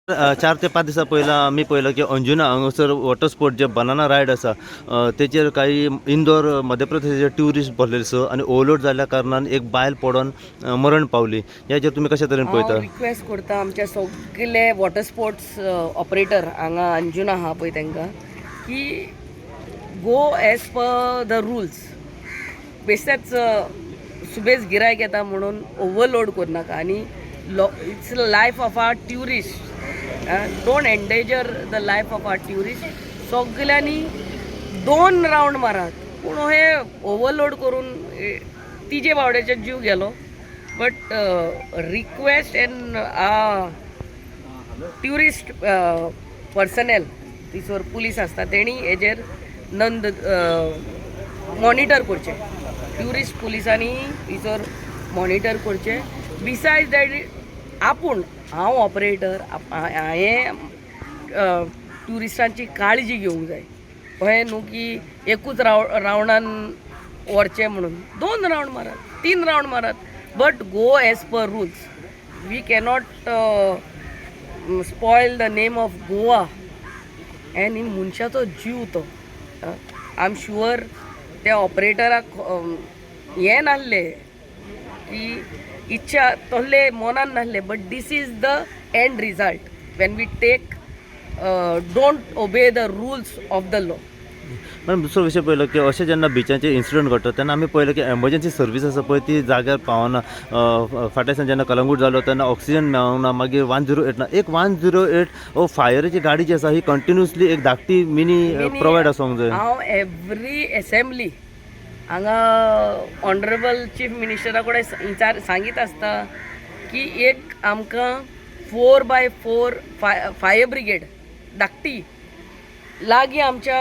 4 ते 5 दिसां पयलीं आमी पळयलां की अंजुना हांगासर वॉटर स्पोर्ट जे बनाना रायड आसा, तेचेर काही इंदोर, मध्य प्रदेशाचे ट्युरिस्ट बसलेले आसा आनी ओवरलोड जाल्ल्या कारणान एक बायल पडोन मरण पावली. हेचेर तुमी कशे तरेन हांव पळयता? रिक्वेस्ट करता आमच्या सगळे वॉटर स्पोर्ट्स ऑपरेटर हांगा अंजुना आहा पळय तांकां की go as per the rules. बेश्टेच सुबेज गिरायक येता म्हणून ओवरलोड करनाका आनी लो it's life of our tourist. Don't endanger the life of our tourist. सगल्यांनी दोन रावंड मारात, पूण हे ओवरलोड करून तिजे बावड्याचो जीव गेलो. But request and tourist personnel, थंयसर पुलीस आसता, तेणी हेजेर नंद मॉनिटर करचें. ट्युरिस्ट पुलिसांनी थंयसर मॉनिटर करचें. बिसायड that, आपूण हांव ऑपरेटर, हांवें ट्युरिस्टांची काळजी घेवंक जाय. अहें न्हू की एकूच रावंडान व्हरचें म्हणून. दोन रावंड मारात, तीन round मारात, but go as per rules. We cannot spoil the name of Goa and in मनशाचो जीव तो. I am sure त्या ऑपरेटराक हें नासलें की इच्छा तसले मनान नासलें, but this is the end result when we take don't obey the rules of the law. Madam, दुसरो विशय पळयलो की अशें जेन्ना बिचांचे इन्सिडंट घडटा तेन्ना आमी पळयलें की एमर्जन्सी सर्वीस आसा पळय, ती जाग्यार पावना. फाटल्या दिसान जेन्ना कलंगूट जालो तेन्ना ऑक्सिजन मेळोंक ना, मागीर 108 ना. एक 108 हो फायराची गाडी जी आसा, ही कंटिन्युअसली एक धाकटी मिनी प्रोवायड आसूंक जाय. हांव एवरी एसेंब्ली हांगा ऑनरेबल चीफ मिनिस्टरा कडेन विचार सांगीत आसता की एक आमकां 4x4 fire brigade धाकटी लागीं आमच्या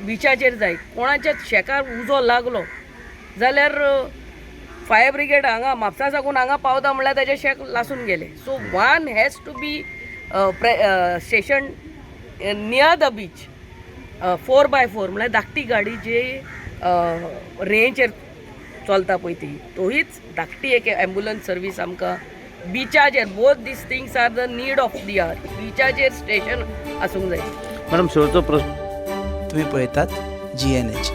बिचाचेर जाय. कोणाच्या शेकार उजो लागलो जाल्यार फायर ब्रिगेड हांगा म्हापसा साकून हांगा पावता म्हणल्यार ताजे शेक लासून गेले. So one has to be station near the beach, 4x4 म्हळ्यार धाकटी गाडी जी रेंचेर चलता पळय ती, तोहीच धाकटी एक एम्बुलन्स सर्वीस आमकां बिचाचेर. Both these things are the need of the hour. बिचाचेर station आसूंक जाय. मॅडम, शेवटचो प्रश्न. तुम्ही पळयतात जीएनएच.